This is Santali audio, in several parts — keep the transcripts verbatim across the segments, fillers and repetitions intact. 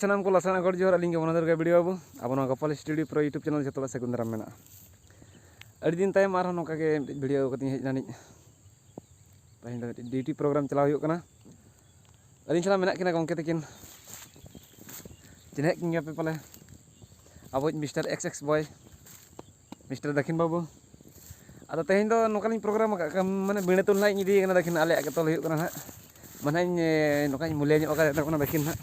ᱥᱟᱱᱟᱢ ᱠᱚ ᱞᱟᱥᱟᱲ ᱜᱚᱰ ᱡᱚᱦᱟᱨ, ᱟᱹᱞᱤᱧ ᱜᱮ ᱢᱚᱱᱳᱦᱚᱨ ᱜᱮ ᱵᱷᱤᱰᱤᱭᱳ ᱵᱟᱹᱵᱩ᱾ ᱟᱵᱚ ᱱᱚᱣᱟ ᱜᱚᱯᱚᱞ ᱥᱴᱩᱰᱤᱭᱳ ᱯᱨᱳ YouTube ᱪᱮᱱᱮᱞ ᱡᱚᱛᱚ ᱦᱚᱲ ᱥᱟᱹᱜᱩᱱ ᱫᱟᱨᱟᱢ ᱢᱮᱱᱟᱜᱼᱟ᱾ ᱟᱹᱰᱤ ᱫᱤᱱ ᱛᱟᱭᱚᱢ ᱟᱨᱦᱚᱸ ᱱᱚᱝᱠᱟ ᱜᱮ ᱢᱤᱫᱴᱤᱡ ᱵᱷᱤᱰᱤᱭᱳ ᱟᱹᱜᱩ ᱠᱟᱛᱮᱧ ᱦᱮᱡ ᱮᱱᱟ ᱱᱤᱡ᱾ ᱛᱮᱦᱮᱧ ᱫᱚ ᱢᱤᱫᱴᱤᱡ ᱰᱤᱭᱩᱴᱤ ᱯᱨᱳᱜᱨᱟᱢ ᱪᱟᱞᱟᱣ ᱦᱩᱭᱩᱜ ᱠᱟᱱᱟ᱾ ᱟᱹᱞᱤᱧ ᱥᱟᱞᱟᱜ ᱢᱮᱱᱟᱜ ᱠᱤᱱᱟ ᱜᱚᱢᱠᱮ ᱛᱟᱹᱠᱤᱱ, ᱪᱤᱱᱦᱟᱹᱣᱮᱫ ᱠᱤᱱ ᱜᱮᱭᱟᱯᱮ ᱯᱟᱞᱮ, ᱟᱵᱚᱭᱤᱡ ᱢᱤᱥᱴᱟᱨ ᱮᱠᱥ ᱮᱠᱥ ᱵᱚᱭ, ᱢᱤᱥᱴᱟᱨ ᱫᱟᱹᱠᱷᱤᱱ ᱵᱟᱹᱵᱩ᱾ ᱟᱫᱚ ᱛᱮᱦᱮᱧ ᱫᱚ ᱱᱚᱝᱠᱟᱞᱤᱧ ᱯᱨᱳᱜᱨᱟᱢ ᱟᱠᱟᱫ ᱠᱚᱣᱟ, ᱢᱟᱱᱮ ᱵᱤᱸᱰᱟᱹ ᱛᱚᱞ ᱱᱟᱦᱟᱜ ᱤᱧ ᱤᱫᱤᱭᱮ ᱠᱟᱱᱟ ᱫᱟᱹᱠᱷᱤᱱ, ᱟᱞᱮᱭᱟᱜ ᱜᱮ ᱛᱚᱞ ᱦᱩᱭᱩᱜ ᱠᱟᱱᱟ ᱱᱟᱦᱟᱜ᱾ ᱢᱟᱱᱮ ᱤᱧ, ᱮ, ᱱᱚᱝᱠᱟᱧ ᱢᱩᱞᱭᱟᱹ ᱧᱚᱜ ᱟᱠᱟᱫ ᱛᱟᱵᱚᱱᱟ ᱫᱟᱹᱠᱷᱤᱱ ᱱᱟᱦᱟᱜ᱾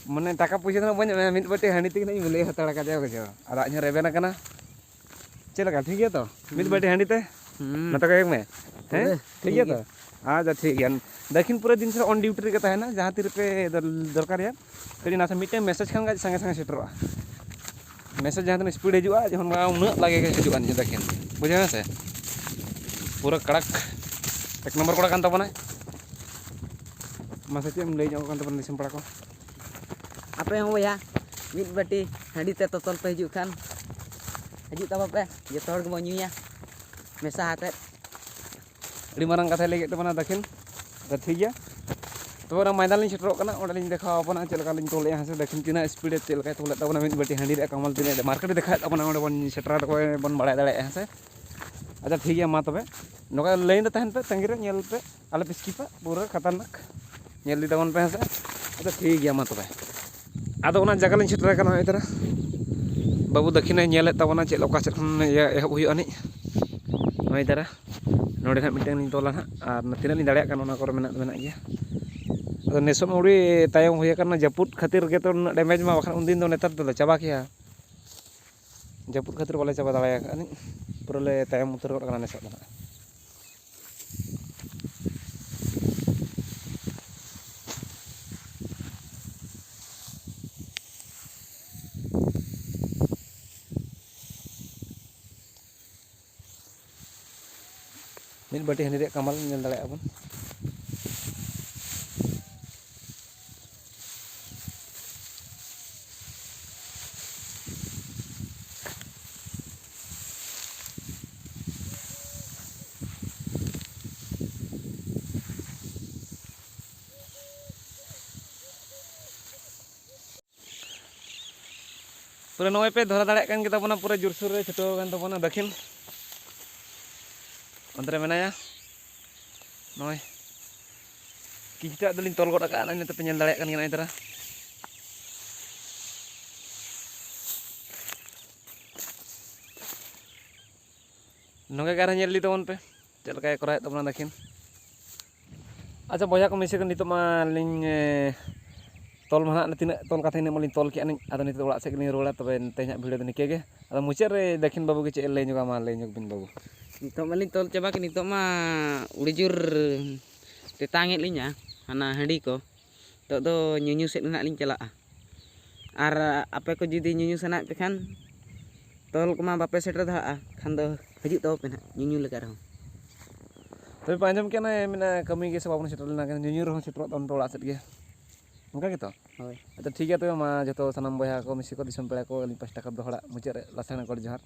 ᱢᱟᱱᱮ ᱴᱟᱠᱟ ᱯᱚᱭᱥᱟ ᱫᱚ ᱱᱟᱦᱟᱜ ᱵᱟᱹᱧ ᱮᱢᱟᱭᱟ, ᱢᱤᱫ ᱵᱟᱹᱴᱤ ᱦᱟᱺᱰᱤ ᱛᱮᱜᱮ ᱱᱟᱦᱟᱜ ᱤᱧ ᱢᱩᱞᱭᱟᱹ ᱦᱟᱛᱟᱲ ᱠᱟᱫᱮᱭᱟ ᱵᱩᱡᱷᱟᱹᱣ᱾ ᱟᱫᱚ ᱟᱡ ᱦᱚᱸ ᱨᱮᱵᱮᱱ ᱟᱠᱟᱱᱟ᱾ ᱪᱮᱫ ᱞᱮᱠᱟ, ᱴᱷᱤᱠ ᱜᱮᱭᱟ ᱛᱚ? ᱢᱤᱫ ᱦᱩᱸ᱾ ᱵᱟᱹᱴᱤ ᱦᱟᱺᱰᱤ ᱛᱮ? ᱦᱩᱸ᱾ ᱱᱚᱛᱮ ᱠᱚᱭᱚᱜ ᱢᱮ᱾ ᱦᱮᱸ? ᱯᱩᱨᱟᱹ ᱴᱷᱤᱠ ᱴᱷᱤᱠ ᱜᱮᱭᱟ ᱜᱮᱭᱟ᱾ ᱛᱚ? ᱟᱪᱪᱷᱟ, ᱴᱷᱤᱠ ᱜᱮᱭᱟ᱾ ᱫᱟᱹᱠᱷᱤᱱ ᱯᱩᱨᱟᱹ ᱫᱤᱱ ᱥᱮ on duty ᱨᱮᱜᱮ ᱛᱟᱦᱮᱱᱟ, ᱡᱟᱦᱟᱸ ᱛᱤ ᱨᱮᱯᱮ ᱫᱚᱨ-, ᱫᱚᱨᱠᱟᱨᱮᱭᱟ᱾ ᱠᱟᱹᱴᱤᱡ ᱱᱟᱥᱮ ᱢᱤᱫᱴᱮᱱ ᱢᱮᱥᱮᱡᱽ ᱠᱷᱟᱱ ᱜᱮ ᱥᱟᱸᱜᱮ ᱥᱟᱸᱜᱮ ᱥᱮᱴᱮᱨᱚᱜᱼᱟ᱾ ᱢᱮᱥᱮᱡᱽ ᱡᱟᱦᱟᱸ ᱛᱤᱱᱟᱹᱜ ᱥᱯᱤᱰ ᱦᱤᱡᱩᱜᱼᱟ, ᱡᱚᱠᱷᱚᱱ ᱩᱱᱟᱹᱜ ᱞᱟᱜᱮ ᱜᱮ ᱦᱤᱡᱩᱜᱼᱟ ᱱᱤᱡᱮ ᱫᱟᱹᱠᱷᱤᱱ᱾ ᱵᱩᱡᱷᱟᱹᱣ ᱦᱮᱸ ᱥᱮ? ᱯᱩᱨᱟᱹ ᱠᱟᱲᱟᱠ ᱮᱠ ᱱᱚᱢᱵᱚᱨ ᱠᱚᱲᱟ ᱠᱟᱱ ᱛᱟᱵᱚᱱᱟᱭ᱾ ᱢᱟᱥᱮ ᱪᱮᱫ ᱮᱢ ᱞᱟᱹᱭ ᱧᱚᱜ ᱠᱟᱱ ᱛᱟᱵᱚᱱᱟ ᱫᱤᱥᱚᱢ ᱯᱟᱲᱟ ᱠᱚ? ᱟᱯᱮ ᱦᱚᱸ ᱵᱚᱭᱦᱟ, ᱢᱤᱫ ᱵᱟᱹᱴᱤ ᱦᱟᱺᱰᱤ ᱛᱮ ᱛᱚᱛᱚᱞ ᱯᱮ ᱦᱤᱡᱩᱜ ᱠᱷᱟᱱ, ᱦᱤᱡᱩᱜ ᱛᱟᱵᱚᱱ ᱯᱮ, ᱡᱚᱛᱚ ᱦᱚᱲ ᱜᱮᱵᱚᱱ ᱧᱩᱭᱟ ᱢᱮᱥᱟ ᱟᱛᱮᱫ᱾ ᱟᱹᱰᱤ ᱢᱟᱨᱟᱝ ᱠᱟᱛᱷᱟᱭ ᱞᱟᱹᱭ ᱠᱮᱫ ᱛᱟᱵᱚᱱᱟ ᱫᱟᱹᱠᱷᱤᱱ᱾ ᱟᱫᱚ ᱴᱷᱤᱠ ᱜᱮᱭᱟ, ᱛᱚᱵᱮ ᱚᱱᱟ ᱢᱚᱭᱫᱟᱱ ᱞᱤᱧ ᱥᱮᱴᱮᱨᱚᱜ ᱠᱟᱱᱟ, ᱚᱸᱰᱮ ᱞᱤᱧ ᱫᱮᱠᱷᱟᱣ ᱟᱵᱚᱱᱟ ᱪᱮᱫ ᱞᱮᱠᱟ ᱞᱤᱧ ᱛᱚᱞᱮᱜᱼᱟ ᱦᱮᱸ ᱥᱮ, ᱫᱟᱹᱠᱷᱤᱱ ᱛᱤᱱᱟᱹᱜ ᱥᱯᱤᱰ ᱮ ᱪᱮᱫ ᱞᱮᱠᱟᱭ ᱛᱚᱞᱮᱫ ᱛᱟᱵᱚᱱᱟ ᱢᱤᱫ ᱵᱟᱹᱴᱤ ᱦᱟᱺᱰᱤ ᱨᱮᱭᱟᱜ ᱠᱟᱢᱟᱞ ᱛᱤᱱᱟᱹᱜ ᱢᱟᱨᱠᱮᱴ ᱮ ᱫᱮᱠᱷᱟᱣᱮᱫ ᱛᱟᱵᱚᱱᱟ, ᱚᱸᱰᱮ ᱵᱚᱱ ᱥᱮᱴᱮᱨᱟ, ᱛᱚᱵᱮ ᱵᱚᱱ ᱵᱟᱲᱟᱭ ᱫᱟᱲᱮᱭᱟᱜᱼᱟ ᱦᱮᱸ ᱥᱮ᱾ ᱟᱪᱪᱷᱟ, ᱴᱷᱤᱠ ᱜᱮᱭᱟ, ᱢᱟ ᱛᱚᱵᱮ ᱱᱚᱝᱠᱟ ᱞᱟᱭᱤᱱ ᱨᱮ ᱛᱟᱦᱮᱱ ᱯᱮ, ᱛᱟᱺᱜᱤ ᱨᱮ ᱧᱮᱞ ᱯᱮ᱾ ᱟᱞᱮ ᱯᱮ ᱥᱠᱤᱯᱟ, ᱯᱩᱨᱟᱹ ᱠᱷᱟᱛᱟᱨᱱᱟᱠ᱾ ᱧᱮᱞ ᱤᱫᱤ ᱛᱟᱵᱚᱱ ᱯᱮ ᱦᱮᱸ ᱥᱮ᱾ ᱟᱪᱪᱷᱟ, ᱴᱷᱤᱠ ᱜᱮᱭᱟ, ᱢᱟ ᱛᱚᱵᱮ᱾ ᱟᱫᱚ ᱚᱱᱟ ᱡᱟᱭᱜᱟ ᱞᱤᱧ ᱥᱮᱴᱮᱨ ᱟᱠᱟᱱᱟ, ᱱᱚᱜᱼᱚᱭ ᱛᱟᱨᱟ᱾ ᱵᱟᱹᱵᱩ ᱫᱟᱹᱠᱷᱤᱱᱮ ᱧᱮᱞᱮᱫ ᱛᱟᱵᱚᱱᱟ ᱪᱮᱫ, ᱚᱠᱟ ᱥᱮᱫ ᱠᱷᱚᱱ ᱤᱭᱟᱹ ᱮᱦᱚᱵ ᱦᱩᱭᱩᱜᱼᱟ ᱱᱤᱡ᱾ ᱱᱚᱜᱼᱚᱭ ᱛᱟᱨᱟ᱾ ᱱᱚᱸᱰᱮ ᱱᱟᱦᱟᱜ ᱢᱤᱫᱴᱟᱝ ᱞᱤᱧ ᱛᱚᱞᱟ ᱱᱟᱦᱟᱜ, ᱟᱨ ᱛᱤᱱᱟᱹᱜ ᱞᱤᱧ ᱫᱟᱲᱮᱭᱟᱜ ᱠᱟᱱᱟ ᱚᱱᱟ ᱠᱚᱨᱮ ᱢᱮᱱᱟᱜ ᱫᱚ ᱢᱮᱱᱟᱜ ᱜᱮᱭᱟ᱾ ᱟᱫᱚ ᱱᱮᱥᱚᱜ ᱢᱟ ᱟᱹᱰᱤ ᱛᱟᱭᱚᱢ ᱦᱩᱭ ᱟᱠᱟᱱᱟ, ᱡᱟᱹᱯᱩᱫ ᱠᱷᱟᱹᱛᱤᱨ ᱜᱮᱛᱚ ᱱᱩᱱᱟᱹᱜ ᱰᱮᱢᱮᱡᱽ ᱢᱟ, ᱵᱟᱠᱷᱟᱱ ᱩᱱᱫᱤᱱ ᱫᱚ ᱱᱮᱛᱟᱨ ᱛᱮᱫᱚ ᱪᱟᱵᱟ ᱠᱮᱭᱟ᱾ ᱡᱟᱹᱯᱩᱫ ᱠᱷᱟᱹᱛᱤᱨ ᱵᱟᱞᱮ ᱪᱟᱵᱟ ᱫᱟᱲᱮ ᱟᱠᱟᱫᱼᱟ ᱱᱤᱡ, ᱯᱩᱨᱟᱹ ᱞᱮ ᱛᱟᱭᱚᱢ ᱩᱛᱟᱹᱨ ᱜᱚᱫ ᱟᱠᱟᱱᱟ ᱱᱮᱥᱚᱜ ᱫᱚ ᱱᱟᱦᱟᱜ᱾ ᱢᱤᱫ ᱵᱟᱹᱴᱤ ᱦᱟᱺᱰᱤ ᱨᱮᱭᱟᱜ ᱠᱟᱢᱟᱞ ᱧᱮᱞ ᱫᱟᱲᱮᱭᱟᱜᱼᱟ ᱵᱚᱱ᱾ ᱱᱚᱜᱼᱚᱭ ᱯᱮ ᱫᱷᱚᱨᱟ ᱫᱟᱲᱮᱭᱟᱜ ᱠᱟᱱ ᱜᱮ ᱛᱟᱵᱚᱱᱟ, ᱯᱩᱨᱟᱹ ᱡᱳᱨᱥᱳᱨ ᱨᱮ ᱪᱷᱩᱴᱟᱹᱣ ᱟᱠᱟᱱ ᱛᱟᱵᱚᱱᱟ ᱫᱟᱹᱠᱷᱤᱱ᱾ ᱚᱱᱛᱮ ᱨᱮ ᱢᱮᱱᱟᱭᱟ᱾ ᱱᱚᱜᱼᱚᱭ ᱠᱤᱪᱷᱩᱴᱟᱜ ᱫᱚᱞᱤᱧ ᱛᱚᱞ ᱜᱚᱫ ᱟᱠᱟᱫᱼᱟ, ᱱᱤᱛᱚᱜ ᱯᱮ ᱧᱮᱞ ᱫᱟᱲᱮᱭᱟᱜ ᱠᱟᱱ ᱜᱮᱭᱟ ᱱᱚᱜᱼᱚᱭ ᱛᱟᱨᱟ᱾ ᱱᱚᱝᱠᱟ ᱜᱮ ᱟᱨᱦᱚᱸ ᱧᱮᱞ ᱤᱫᱤ ᱛᱟᱵᱚᱱ ᱯᱮ, ᱪᱮᱫ ᱞᱮᱠᱟᱭ ᱠᱚᱨᱟᱣᱮᱫ ᱛᱟᱵᱚᱱᱟ ᱫᱟᱹᱠᱷᱤᱱ᱾ ᱟᱪᱪᱷᱟ ᱵᱚᱭᱦᱟ ᱠᱚ ᱢᱤᱥᱮ ᱠᱚ, ᱱᱤᱛᱚᱜ ᱢᱟ ᱟᱹᱞᱤᱧ, ᱮ, ᱛᱚᱞ ᱢᱟ ᱱᱟᱦᱟᱜ ᱛᱤᱱᱟᱹᱜ ᱛᱚᱞ ᱠᱟᱛᱮ ᱤᱱᱟᱹᱜ ᱢᱟᱞᱤᱧ ᱛᱚᱞ ᱠᱮᱜᱼᱟ ᱞᱤᱧ᱾ ᱟᱫᱚ ᱱᱤᱛᱚᱜ ᱫᱚ ᱚᱲᱟᱜ ᱥᱮᱫ ᱜᱮᱞᱤᱧ ᱨᱩᱣᱟᱹᱲᱟ᱾ ᱛᱚᱵᱮ ᱛᱮᱦᱮᱧᱟᱜ video ᱫᱚ ᱱᱤᱝᱠᱟᱹ ᱜᱮ᱾ ᱟᱫᱚ ᱢᱩᱪᱟᱹᱫ ᱨᱮ ᱫᱟᱹᱠᱷᱤᱱ ᱵᱟᱹᱵᱩ ᱜᱮ ᱪᱮᱫ ᱮ ᱞᱟᱹᱭ ᱧᱚᱜᱟ, ᱢᱟ ᱞᱟᱹᱭ ᱧᱚᱜ ᱵᱤᱱ ᱵᱟᱹᱵᱩ᱾ ᱱᱤᱛᱚᱜ ᱢᱟᱞᱤᱧ ᱛᱚᱞ ᱪᱟᱵᱟ ᱠᱮᱫ, ᱱᱤᱛᱚᱜ ᱢᱟ ᱟᱹᱰᱤ ᱡᱳᱨ ᱛᱮᱛᱟᱝ ᱮᱫ ᱞᱤᱧᱟ ᱦᱟᱱᱟ ᱦᱟᱺᱰᱤ ᱠᱚ᱾ ᱱᱤᱛᱚᱜ ᱫᱚ ᱧᱩᱧᱩ ᱥᱮᱫ ᱱᱟᱦᱟᱜ ᱞᱤᱧ ᱪᱟᱞᱟᱜᱼᱟ᱾ ᱟᱨ ᱟᱯᱮ ᱠᱚ ᱡᱩᱫᱤ ᱧᱩᱧᱩ ᱥᱟᱱᱟᱭᱮᱫ ᱯᱮ ᱠᱷᱟᱱ, ᱛᱚᱞ ᱠᱚᱢᱟ ᱵᱟᱯᱮ ᱥᱮᱴᱮᱨ ᱫᱟᱲᱮᱭᱟᱜᱼᱟ, ᱠᱷᱟᱱ ᱫᱚ ᱦᱤᱡᱩᱜ ᱛᱟᱵᱚ ᱯᱮ ᱱᱟᱦᱟᱜ ᱧᱩᱧᱩ ᱞᱮᱠᱟ ᱨᱮᱦᱚᱸ᱾ ᱛᱚᱵᱮ ᱯᱮ ᱟᱸᱡᱚᱢ ᱠᱮᱫ, ᱚᱱᱮ ᱢᱮᱱᱟ ᱠᱟᱹᱢᱤ ᱜᱮ ᱥᱮ ᱵᱟᱵᱚᱱ ᱥᱮᱴᱮᱨ ᱞᱮᱱᱟ, ᱧᱩᱧᱩ ᱨᱮᱦᱚᱸ ᱥᱮᱴᱮᱨᱚᱜ ᱛᱟᱵᱚᱱ ᱯᱮ ᱚᱲᱟᱜ ᱥᱮᱫ ᱜᱮ᱾ ᱚᱱᱠᱟ ᱜᱮᱛᱚ? ᱦᱳᱭ᱾ ᱟᱪᱪᱷᱟ, ᱴᱷᱤᱠ ᱜᱮᱭᱟ᱾ ᱛᱚᱵᱮ ᱢᱟ, ᱡᱚᱛᱚ ᱥᱟᱱᱟᱢ ᱵᱚᱭᱦᱟ ᱠᱚ, ᱢᱤᱥᱤ ᱠᱚ, ᱫᱤᱥᱚᱢ ᱯᱮᱲᱟ ᱠᱚ, ᱟᱹᱞᱤᱧ ᱯᱟᱥᱴᱟ ᱠᱷᱚᱱ ᱫᱚᱦᱲᱟ ᱢᱩᱪᱟᱹᱫ ᱨᱮ ᱞᱟᱥᱟᱲᱦᱮᱸ ᱜᱚᱰ ᱡᱚᱦᱟᱨ᱾